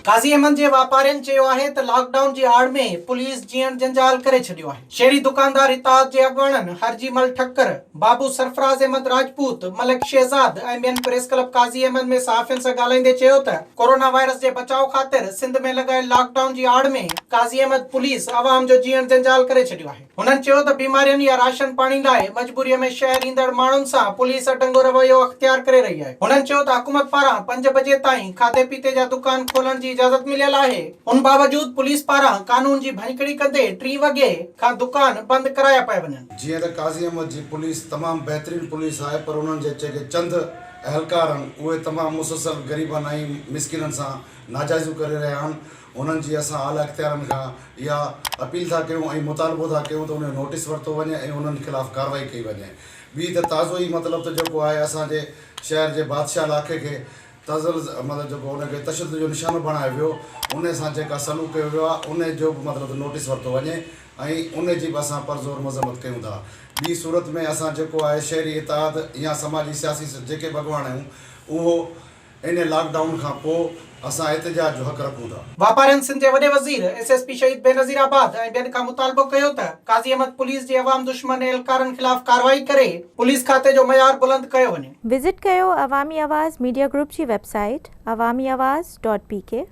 قاضي احمد جي واپارين چيو آهي ته لاڪ ڊائون جي آڙ ۾ پوليس جيئڻ جنجال ڪري ڇڏيو آهي. شهري دڪاندار اتحاد جي اڳواڻن هرجي مل ٺڪر، بابو سرفراز احمد راجپوت، ملڪ شهزاد ۽ ٻين پريس ڪلب قاضي احمد ۾ صحافين سان ڳالهائيندي چيو ته ڪورونا وائرس جي بچاء خاطر سنڌ ۾ لڳايل لاڪ ڊائون جي آڙ ۾ قاضي احمد پوليس عوام جو جيئڻ جنجال ڪري ڇڏيو آهي. هنن چيو ته بيمارين يا راشن پاڻي لاء مجبوريء ۾ شهر ايندڙ ماڻهن سان پوليس اڍنگو رويو اختيار ڪري رهي آهي. هنن چيو ته حڪومت پاران پنج بجي تائين کاڌي پيتي جا دڪان کولڻ جي اجازت مليل آهي، ان باوجود پوليس پاران قانون جي ڀڃڪڙي ڪندي ٽين وڳي کان دڪان بند ڪرايا پيا وڃن. جيئن ته قاضي احمد جي پوليس تمام بهترين پوليس آهي پر انهن جي جيڪي چند اهلڪار آهن اهي تمام مسلسل غريبن ۽ مسڪينن سان ناجائزيون ڪري رهيا آهن انهن جي اسان اعليٰ اختيارن کان اها اپيل ٿا ڪيون ۽ مطالبو ٿا ڪيون ته ان جو نوٽيس ورتو وڃي ۽ انهن خلاف ڪارروائي ڪئي وڃي. ٻي ته تازو ئي مطلب ته جيڪو آهي اسان جي شهر جي بادشاهه لاکي کي تزل مطلب جيڪو ان کي تشدد جو نشانو بڻايو ويو ان سان جيڪا سلوڪ ڪيو ويو آهي ان جو به مطلب ته نوٽيس ورتو وڃي ۽ ان جي به اسان پرزور مذمت ڪيون ٿا. ٻي صورت ۾ اسان جيڪو آهي شهري اتحاد يا سماجي سياسي جيڪي به اڳواڻ آهيون اهو ان لاڪ ڊائون کان پوء اسان احتجاج جو حق رکون ٿا. واپارين سنڌ جي وڏي وزير، ايس ايس پي شهيد بينظير آباد ۽ ٻين کان مطالبو ڪيو ته قاضي احمد پوليس جي عوام دشمن اهلڪارن خلاف ڪارروائي ڪري پوليس کاتي جو معيار بلند ڪيو وڃي. وزٽ ڪيو عوامي آواز ميڊيا گروپ جي website Awami Awaz dot P K.